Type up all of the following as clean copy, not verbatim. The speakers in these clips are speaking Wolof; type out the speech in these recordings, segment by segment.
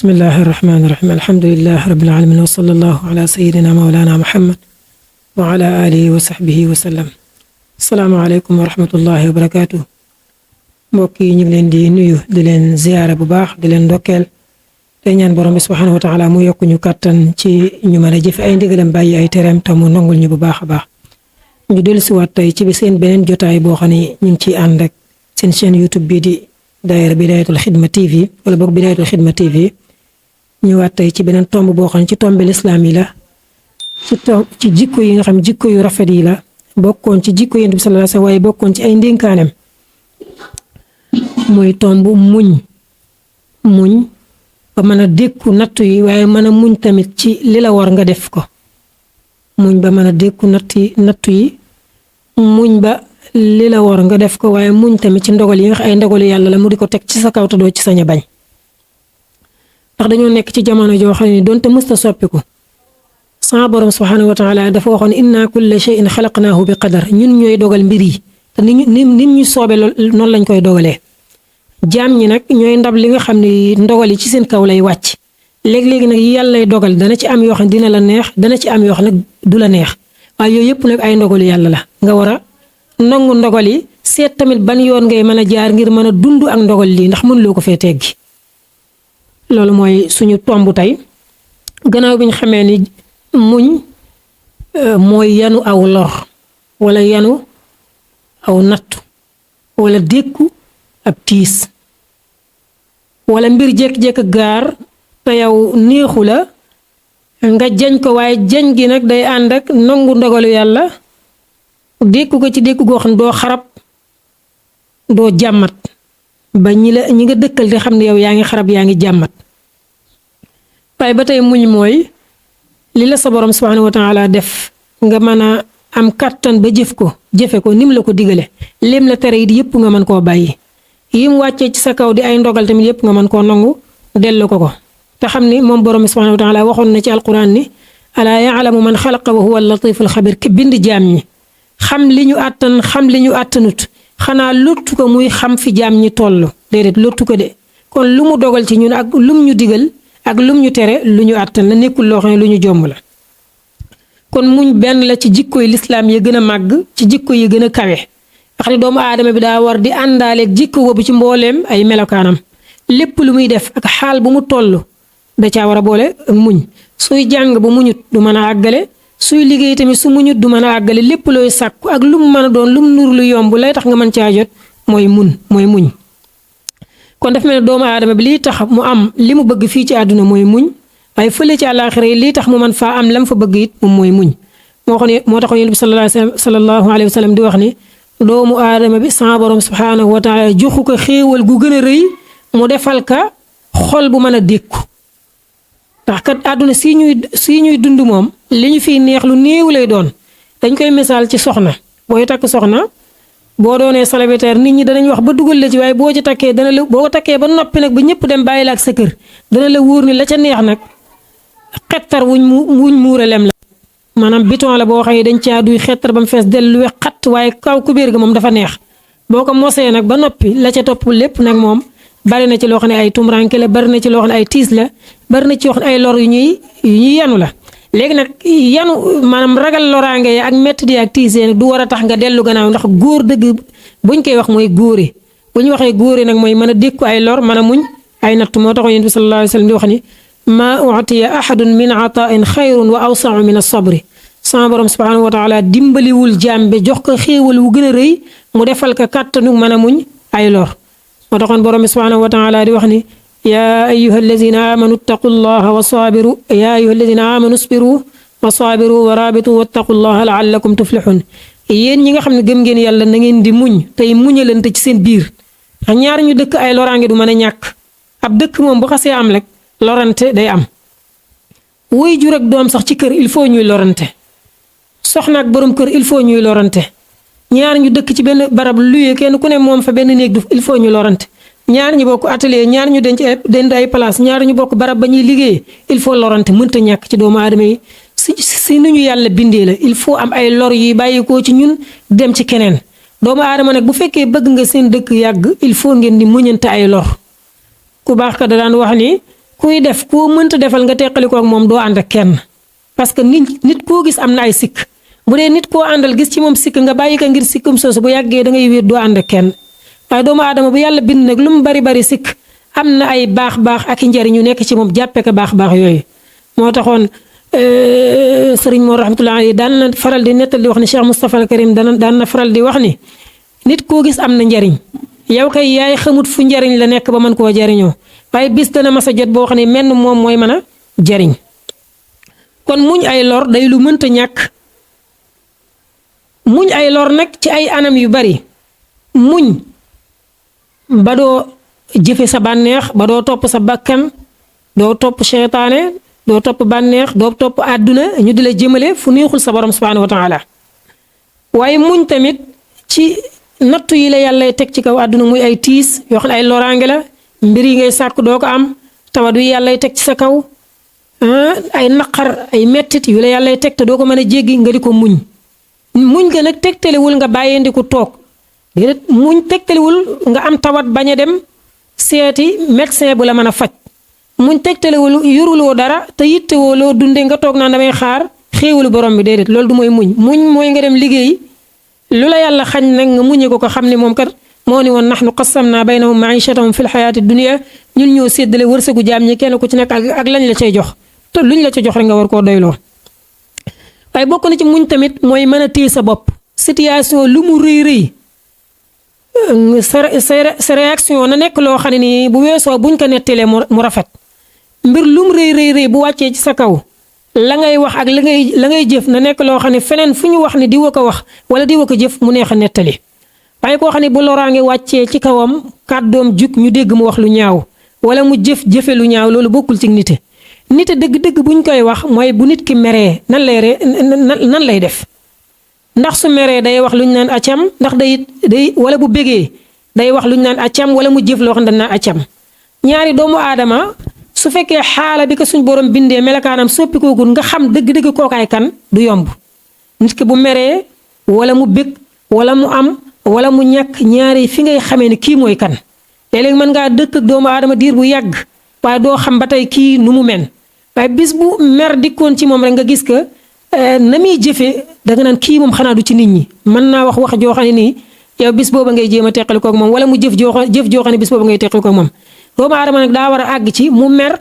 bismillahi irrahmani irrahim alhamdulilah rabbil alamin wa sallallahu ala sayidina mawlana muhammad wa ala alihi wa sahbihi wa sallam. asalaamaaleykum wa rahmatullahi wa barakaatu. mbokk yi ñu ngi leen di nuyu di leen ziyaara bu baax di leen ndokkeel te ñaan borom bi subhanahu wa taala mu yokku ñu kàttan ci ñu mën a jëfe ay ndigalam bàyyi ay tereem te mu nangul ñu bu baax a baax. ñu dellusiwaat tey ci bi seen beneen jotaay boo xam ne ñu ngi ciy ànd ak seen chaîne YouTube bii di daayira Bidayatul Xidma TV wala boog Bidayatul Xidma TV ñëwaat tey ci beneen tomb boo xam ne ci tombi lislaam yi la ci jikko yi nga xam jikko yu rafet yi la bokkoon ci jikko Yonent bi sallallahu alayhi wa sallam waaye bokkoon ci ay ndénkaanem muy tomb muñ ba mën a dékku nattu yi waaye mën a muñ tamit ci li la war nga def ko muñ ba mën a dékku nattu yi muñ ba li la war nga def ko waaye muñ tamit ci ndogal yi nga xam ay ndogalu yàlla la mu di ko teg ci sa kaw te doo ci sañ a bañ ndax dañoo nekk ci jamono joo xam ne doonte mësta soppiku sama borom subhanahu wa taala dafa waxoon inna kulla shay'in xalaqnaahu bi qadar ñun ñooy dogal mbir yi te nit ñu soobee noonu lañ koy dogalee jaam ñi nag ñooy ndab li nga xam ne ndogal yi ci seen kaw lay wàcc léeg-léegi nag yàlla lay dogal dana ci am yoo xam ne dina la neex dana ci am yoo xam ne du la neex waaye yooyu yëpp nag ay ndogalu yàlla la nga war a nangu ndogal yi seet tamit ban yoon ngay mën a jaar ngir mën a dund ak ndogal lii ndax mënuloo ko fee teggi loolu mooy suñu tomb tey gannaaw bi ñu xamee ni muñ mooy yanu aw lor wala yanu aw nattu wala dékku ab tiis wala mbir jékki-jékki gaar te yow neexu la nga jañ ko waaye jañ gi nag day ànd ak nangu ndogalu yàlla dékku ko ci dékku goo xam ne doo xarab doo jàmmat ba ñi nga dëkkal di xam ne yow yaa ngi xarab yaa ngi jàmmat waaye ba tey muñ mooy li la sa borom subhanahu wa taala def nga mën a am kàttan ba jëfe ko nim la ko digale lim la tere it yëpp nga mën koo bàyyi yim wàccee ci sa kaw di ay ndogal tamit yëpp nga mën koo nangu dellu ko te xam ni moom borom subhanahu wa taala waxoon na ci alquran ni alaa yaalamu man xalaqa wa huwa al-latiful xabir ki bind jaam ñi xam li ñu àttan xam li ñu àttanut xanaa lottu ko muy xam fi jaam ñi toll déedéet lottu ko de kon lu mu dogal ci ñun ak lum ñu digal ak lum ñu tere lu ñu àttan la nekkul loo xam ne lu ñu jomb la kon muñ benn la ci jikko yi lislaam yi gën a màgg ci jikko yi gën a kawe ndax ni doomu aadama bi daa war di àndaaleeg jikko boobu ci mbooleem ay melokaanam lépp lu muy def ak xaal bu mu toll da caa war a boole muñ suy jàng bu muñut du mën a àggale suy liggéey tamit su muñut du mën a àggale lépp looy sàkku ak lu mu mën a doon lu mu nur lu yomb lay tax nga mën caa jot mooy muñ kon daf mel ne doomu aadama bi lii tax mu am li mu bëgg fii ci àdduna mooy muñ waaye fële ci àllaaxira yi lii tax mu mën faa am lam fa bëgg it moom mooy muñ moo taxoon Yonent bi sallallahu alayhi wa sallam di wax ni doomu aadama bi sama borom subhanahu wa taala joxu ko xéewal gu gën a rëy mu defal ka xol bu mën a dékku ndax kat àdduna si ñuy dund moom li ñu fiy neex lu néew lay doon dañ koy misaal ci soxna booy takk soxna boo doonee célibataire nit ñi danañ wax ba dugal la ci waaye boo ci takkee boo takkee ba noppi nag ba ñëpp dem bàyyi la ak sa kër dana la wóor ni la ca neex nag xettar wuñ muuralem la maanaam biton la boo xam ne dañ caa duy xettar ba mu fees dellu we xat waaye kaw kubéer ga moom dafa neex boo ko mosee nag ba noppi la ca topp lépp nag moom bari na ci loo xam ne ay tumranke la bari na ci loo xam ne ay tiis la bari na ci loo xam ne ay lor yu ñuy yanu la léegi nag yanu maanaam ragal loraange yi ak métti yi ak tiis yi nag du war a tax nga dellu gannaaw ndax góor dëgg buñ koy wax mooy góore bu ñu waxee góore nag mooy mën a dékku ay lor mën a muñ ay natt moo tax Yonent bi sallallahu alayhi wa sallam di wax ni maa utiya ahadun min atain xayrun wa awsau min as-sabri sama borom subhanahu wa taala dimbaliwul jaam bi jox ko xéewal wu gën a rëy mu defal ko kàttanu mën a muñ ay lor moo taxoon borom subhanahu wa taala di wax ni yaa ayyuha alladina amanu ittaqullaha wa saabiru yaa ayyuha alladina amanu isbiru wa saabiru wa rabitu wattaqullaha laallakum tuflixun yéen ñi nga xam ne gëm ngeen yàlla na ngeen di muñ tey muñalante ci seen biir ndax ñaar ñu dëkk ay loraange du mën a ñàkk ab dëkk moom bu xasee am rek lorante day am woy jur ak doom sax ci kër il faut ñuy lorante soxna ak borom kër il faut ñuy lorante ñaar ñu dëkk ci benn barab luye kenn ku ne moom fa benn néeg du il faut ñu lorante ñaar ñu bokk atelier ñaar ñu denc ay place ñaar ñu bokk barab ba ñuy liggéey il faut lorante mënta ñàkk ci doomu aadama yi si nu ñu yàlla bindee la il faut am ay lor yi bàyyikoo ci ñun dem ci keneen doomu aadama nag bu fekkee bëgg nga seen dëkk yàgg il faut ngeen di muñante ay lor ku baax ka da daan wax ni kuy def koo mënta defal nga teqalikoo ak moom doo ànd ak kenn parce que nit koo gis am na ay sikk bu dee nit koo àndal gis ci moom sikk nga bàyyi ko ngir sikkum soosu bu yàggee da ngay wéet doo ànd ak kenn waaye doomu aadama bu yàlla bind nag lu mu bari sikk am na ay baax ak i njariñ yu nekk ci moom jàppee ko baax yooyu moo taxoon sëriñ moo rahmatullahi alayhi daan na faral di nettal di wax ni Cheikh Moustapha al Karim daan na faral di wax ni nit koo gis am na njariñ yow kay yaay xamut fu njariñ la nekk ba mën koo jariñoo waaye bis dana mas a jot boo xam ne menn moom mooy mën a jariñ kon muñ ay lor day lu mënta ñàkk muñ ay lor nag ci ay anam yu bari muñ ba doo jëfe sa bànneex ba doo topp sa bakkan doo topp seytaane doo topp bànneex doo topp àdduna ñu di la jëmale fu neexul sa borom subhanahu wa taala waaye muñ tamit ci nattu yi la yàlla teg ci kaw àdduna muy ay tiis yoo xam ne ay loraange la mbir yi ngay sàkk doo ko am tawat yu yàlla teg ci sa kaw ay naqar ay mettit yu la yàlla teg te doo ko mën a jéggi nga di ko muñ ga nag tegtalewul nga bàyyeendiku toog déedéet muñ tegtalewul nga am tawat bañ a dem seeti médecin bu la mën a faj muñ tegtalewul yoruloo dara te yittewoo loo dundee nga toog naan damay xaar xéewalu borom bi déedéet loolu du mooy muñ mooy nga dem liggéey lu la yàlla xañ nag nga muñe ko xam ne moom kat moo ni woon nahnu qassamna baynahum ma'ishatahum fil hayati dunya ñun ñoo séddale wërsëgu jaam ñi kenn ku ci nekk ak lañ la cay jox te luñ la ca jox rek nga war koo doyloo waaye bokk na ci muñ tamit mooy mën a téye sa bopp situation lu mu rëy sa réaction na nekk loo xam ne nii bu weesoo buñ ko nettelee mu rafet mbir lu mu rëy bu wàccee ci sa kaw la ngay wax ak la ngay jëf na nekk loo xam ne feneen fu ñu wax ne diwa ko wax wala diwa ko jëf mu neex a nettali waaye koo xam ne bu loraange wàccee ci kawam kàddoom jug ñu dégg mu wax lu ñaaw wala mu jëfe lu ñaaw loolu bokkul ci nite dëgg-dëgg buñ koy wax mooy bu nit ki meree nan lay def ndax su meree day wax lu ñu naan accam ndax day wala bu bégee day wax lu ñu naan accam wala mu jëf loo xam ne dañ naan accam ñaari doomu aadama su fekkee xaala bi ko suñ borom bindee melakaanam soppi koogul nga xam dëgg-dëgg kookaay kan du yomb nit ki bu meree wala mu bég wala mu am wala mu ñàkk ñaari fi ngay xamee ni kii mooy kan léeg-léeg mën ngaa dëkk ak doomu aadama diir bu yàgg waaye doo xam ba tey kii nu mu mel waaye bis bu mer dikkoon ci moom rek nga gis que na muy jëfee danga naan kii moom xanaa du ci nit ñi mën naa wax joo xam ne nii yow bis booba ngay jéem a teqali koog moom wala mu jëf joo xam ne bis booba ngay teqali koog moom doomu aadama nag daa war a àgg ci mu mer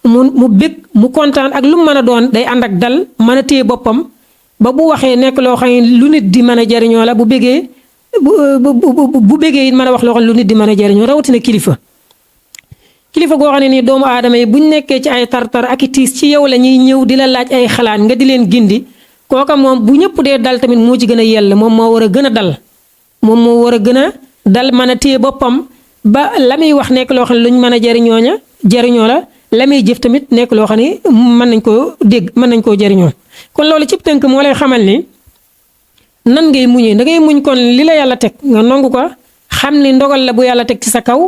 mu bég mu kontaan ak lu mu mën a doon day ànd ak dal mën a téye boppam ba bu waxee nekk loo xam ne lu nit di mën a jariñoo la bu bégee bu bégee it mën a wax loo xam ne lu nit di mën a jariñoo rawatina kilifa goo xam ne nii doomu aadama yi buñ nekkee ci ay tartar ak i tiis ci yow la ñuy ñëw di la laaj ay xalaat nga di leen gindi kooka moom bu ñëpp dee dal tamit moo ci gën a yell moom moo war a gën a dal moom moo war a gën a dal mën a téye boppam ba la muy wax nekk loo xam ne luñ mën a jariñoo la la muy jëf tamit nekk loo xam ne mën nañ koo dégg mën nañ koo jariñoo kon loolu cib tënk moo lay xamal ni nan ngay muñee da ngay muñ kon li la yàlla teg nga nangu ko xam ni ndogal la bu yàlla teg ci sa kaw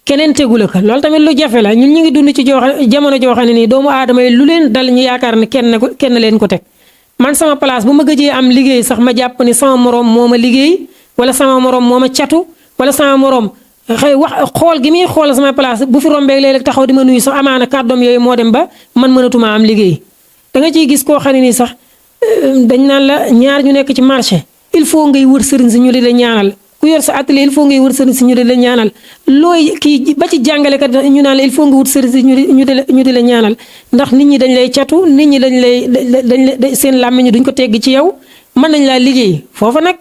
keneen tegu la ko loolu tamit lu jafe la ñun ñu ngi dund ci jamono joo xam ne nii doomu aadama yi lu leen dal ñu yaakaar ne kenn leen ko teg man sama place bu ma gëjee am liggéey sax ma jàpp ni sama moroom moo ma liggéey wala sama moroom moo ma catu wala sama moroom xool gi muy xool sama place bu fi rombee léeg-léeg taxaw di ma nuyu sax amaana kàddoom yooyu moo dem ba man mënatuma am liggéey da nga ciy gis koo xam ne nii sax dañ naan la ñaar ñu nekk ci marché il faut ngay wër sëriñ si ñu di la ñaanal ku yor sa atelier il faut ngay wër sëriñ si ñu di la ñaanal looy kii ba ci jàngalekat ñu naan la il faut nga wut sëriñ si ñu di la ñaanal ndax nit ñi dañ lay catu nit ñi dañ lay seen làmmiñ duñ ko tegg ci yow mën nañ laa liggéey foofa nag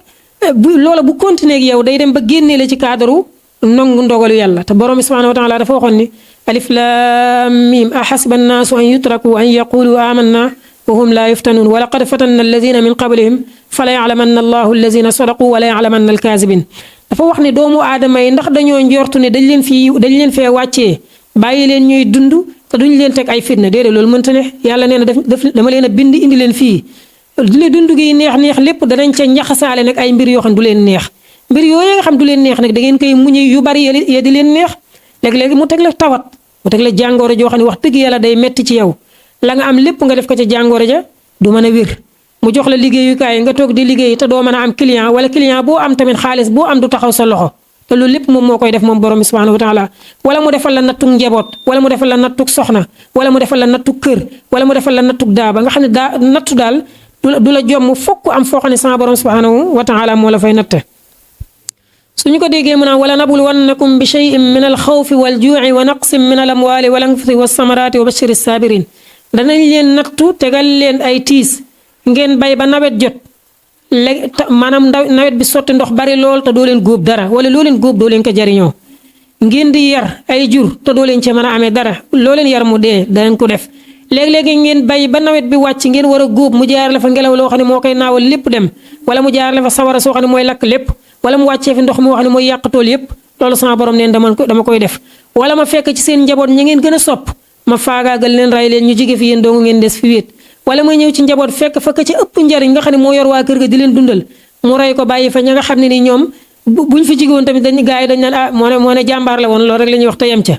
loola bu continuer ak yow day dem ba génnee la ci cadre nongu ndogalu yàlla te borom bi subhanahu wa taala dafa waxoon ni alif lam mim ahasiba annaasu an yutraku an yaqulu amanna wa hum laa yuftanuun wa laqad fatanna alladina min qablihim fala yalamanna allahu alladina sadaqu wala yalamanna alkaasibin dafa wax ni doomu aadama yi ndax dañoo njortu ne dañ leen fee wàccee bàyyi leen ñuy dund te duñ leen teg ay fitna déedéet loolu mënta ne yàlla nee na dama leen a bind indi leen fii li dund gi neex lépp danañ ca njaxasaale nag ay mbir yoo xam du leen neex mbir yooyu nga xam du leen neex nag da ngeen koy muñe yu bari ya di leen neex léegi-léegi mu teg la tawat mu teg la jàngoro joo xam ne wax dëgg yàlla day metti ci yow la nga am lépp nga def ko ca jàngoro ja du mën a wér mu jox la liggéeyukaay nga toog di liggéey te doo mën a am client wala client boo am tamit xaalis boo am du taxaw sa loxo te loolu lépp moom moo koy def moom borom bi subhanahu wa taala. wala mu defal la nattug njaboot wala mu defal la nattug soxna wala mu defal la nattug kër wala mu defal la nattug daaba nga xam ne nattu daal du la jomm fokk am foo xam ne sama borom subhanahu wa taala moo la fay natte. suñu ko déggee mu naan wala nabluwannakum bi shay'in min al xawfi wal juu'i wa naqsin min al amwali wal anfusi was samaraati wa bashiri sabirin danañ leen nattu tegal leen ay tiis ngeen bay ba nawet jot léegi maanaam nawet bi sotti ndox bari lool te doo leen góob dara wala loo leen góob doo leen ko jariñoo ngeen di yar ay jur te doo leen ci mën a amee dara loo leen yar mu dee danañ ko def léegi-léegi ngeen bay ba nawet bi wàcc ngeen war a góob mu jaar la fa ngelaw loo xam ne moo koy naawal lépp dem wala mu jaar la fa sawara soo xam ne mooy lakk lépp wala mu wàccee fi ndox moo xam ne mooy yàq tool yépp loolu sama borom neen dama koy def wala ma fekk ci seen njaboot ñi ngeen gën a sopp ma faagaagal leen ray leen ñu jige fi yéen doongu ngeen des fi wéet wala may ñëw ci njaboot fekk fa ka ci ëpp njariñ nga xam ne moo yor waa kër ga di leen dundal mu rey ko bàyyi fa ña nga xam ne ni ñoom buñ fi jigoon tamit dañ gaa yi dañ naan moo ne jàmbaar la woon loolu rek la ñuy wax te yem ca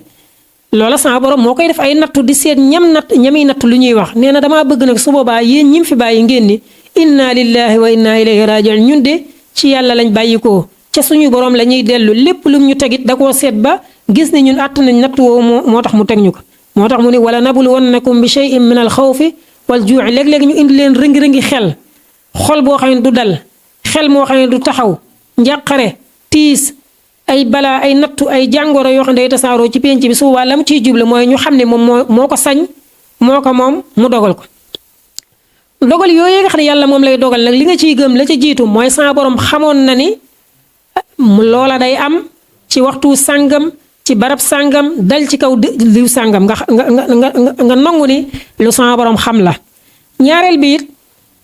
loola sama borom moo koy def ay nattu di seet ñamiy natt lu ñuy wax nee na damaa bëgg nag su boobaa yéen ñim fi bàyyi ngeen ni inna lillahi wa inna ilayhi raji'un ñun de ci yàlla lañ bàyyi ko ca suñu borom la ñuy dellu lépp lum ñu tegit da koo seet ba gis ne ñun àtt nañ natt woowu moo tax mu teg ñu ko moo tax mu ni wala nabluwannakum bi shay'in min al xawfi wal juu'i léeg-léeg ñu indi leen rëngi-rëngi xol boo xam ne du dal xel moo xam ne du taxaw njàqare tiis ay balaa ay nattu ay jàngoro yoo xam ne day tasaaroo ci penc bi su boobaa la mu ciy juble mooy ñu xam ne moom moo ko sañ moo ko moom mu dogal ko dogal yooyu nga xam ne yàlla moom lay dogal nag li nga ciy gëm la ca jiitu mooy sama borom xamoon na ni loola day am ci waxtu sàngam ci barab sàngam dal ci kaw diw sàngam nga nangu ni lu sama borom xam la ñaareel bi it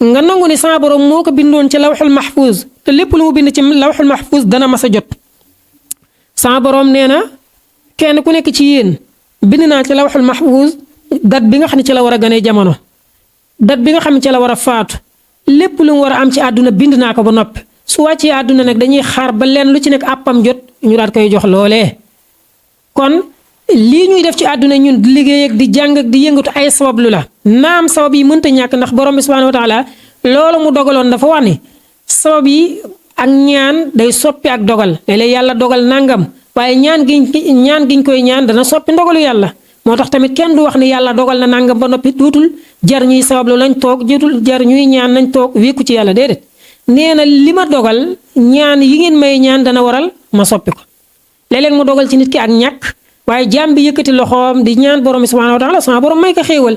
nga nangu ni sama borom moo ko bindoon ci lawxul mahfuz te lépp lu mu bind ci lawxul mahfuz dana mas a jot sama borom nee na kenn ku nekk ci yéen bind naa ci lawxul mahfuz dat bi nga xam ne ci la war a gane jamono dat bi nga xam ne ci la war a faatu lépp lu mu war a am ci àdduna bind naa ko ba noppi su wàccee àdduna nag dañuy xaar ba leen lu ci nekk àppam jot ñu daat koy jox loolee kon lii ñuy def ci àdduna ñun di liggéey ak di jàng ak di yëngatu ay sabab lu la naam sabab yi mënta ñàkk ndax borom bi subhanahu wa taala loolu mu dogaloon dafa wax ni sabab yi ak ñaan day soppi ak dogal léeg-léeg yàlla dogal nangam waaye ñaan giñ koy ñaan dana soppi ndogalu yàlla moo tax tamit kenn du wax ni yàlla dogal na nangam ba noppi duutul jar ñuy sabablu lañ toog juutul jar ñuy ñaan nañ toog wékku ci yàlla déedéet nee na li ma dogal ñaan yi ngeen may ñaan dana waral ma soppi ko léeg-léeg mu dogal ci nit ki ak ñàkk waaye jaam bi yëkkati loxoom di ñaan borom bi subhanahu wa taala sama borom may ko xéewal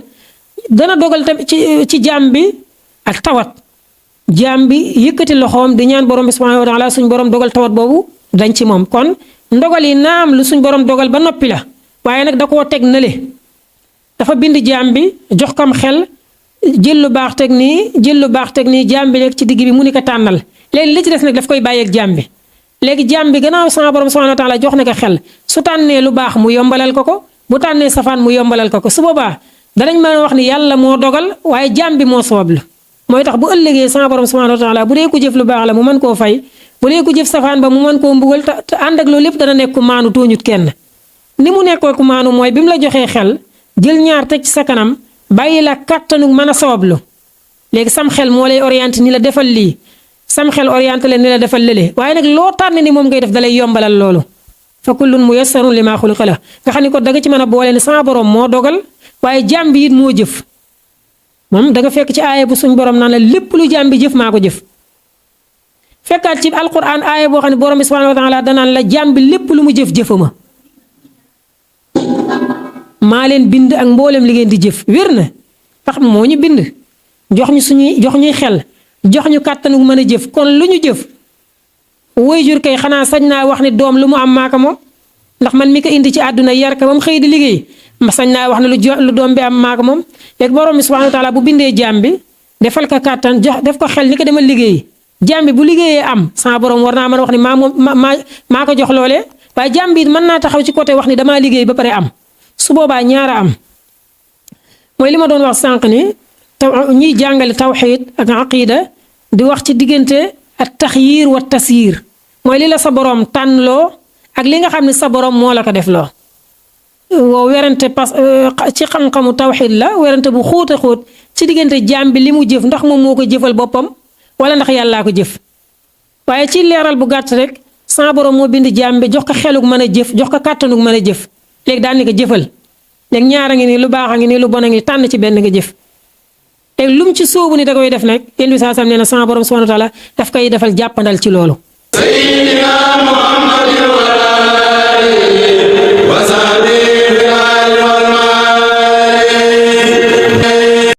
dana dogal tamit ci jaam bi ak tawat jaam bi yëkkati loxoom di ñaan borom bi subhanahu wa taala suñ borom dogal tawat boobu dañ ci moom kon ndogal yi naam lu suñ borom dogal ba noppi la waaye nag da koo teg nale dafa bind jaam bi jox kam xel jël lu baax teg nii jaam bi nekk ci digg bi mu ni ko tànnal léegi li ci des nag daf koy bàyyeeg jaam bi léegi jaam bi gannaaw sama borom subhanahu wa taala jox na ko xel su tànnee lu baax mu yombalal ko bu tànnee safaan mu yombalal ko su boobaa danañ mën a wax ni yàlla moo dogal waaye jaam bi moo sabab la mooy tax bu ëllëgee sama borom subhanahu wa taala bu dee ko jëf lu baax la mu mën koo fay bu dee ko jëf safaan ba mu mën koo mbugal te ànd ak loolu lépp dana nekk ku maanu tooñut kenn ni mu nekkoo ku maanu mooy bi mu la joxee xel jël ñaar teg ci sa kanam bàyyi la kàttanu mën a sabablu léegi sam xel moo lay orienté ni la defal lii sam xel orienté la ni la defal lële waaye nag loo tànn ni moom ngay def dalay yombalal loolu fa kullun muyassarun limaa xuliqa lahu nga xam ni ko danga ci mën a boole ne sama borom moo dogal waaye jaam bi it moo jëf moom danga fekk ci aaya bu suñ borom naan la lépp lu jaam bi jëf maa ko jëf fekkaat ci alquran aaya boo xam ne borom bi subhanahu wa taala danaan la jaam bi lépp lu mu jëf-jëfama maa leen bind ak mboolem li ngeen di jëf wér na tax moo ñu bind jox ñuy xel jox ñu kàttanu mën a jëf kon lu ñu jëf waajur kay xanaa sañ naa wax ni doom lu mu am maaka moom ndax man mi ko indi ci àdduna yar ko ba mu xëy di liggéey ma sañ naa wax ne lu doom bi am maaka moom léegi borom bi subhanahu wa taala bu bindee jaam bi defal ko kàttan def ko xel ni ko demal liggéey jaam bi bu liggéeyee am sama borom war naa mën a wax ni maa ko jox loolee waaye jaam bi mën naa taxaw ci côté wax ni damaa liggéey ba pare am su boobaa ñaara am mooy li ma doon wax sànq ni ñuy jàngale tawxiid ak aqida di wax ci diggante ak taxyiir wa tasyiir mooy li la sa borom tànnloo ak li nga xam ne sa borom moo la ko def loo woo werante ci xam-xamu tawxiid la werante bu xóota xóot ci diggante jaam bi li mu jëf ndax moom moo ko jëfal boppam wala ndax yàllaa ko jëf waaye ci leeral bu gàtt rek sa borom moo bind jaam bi jox ko xeluk mën a jëf jox ko kàttanuk mën a jëf léegi daal ni ko jëfal léegi ñaara ngi nii lu baax a ngi nii lu bon a ngi tànn ci benn nga jëf léegi lu mu ci sóobu ni da koy def nag yéen bi saa sam nee na sa borom subhanahu wa taala daf koy defal jàppandal ci loolu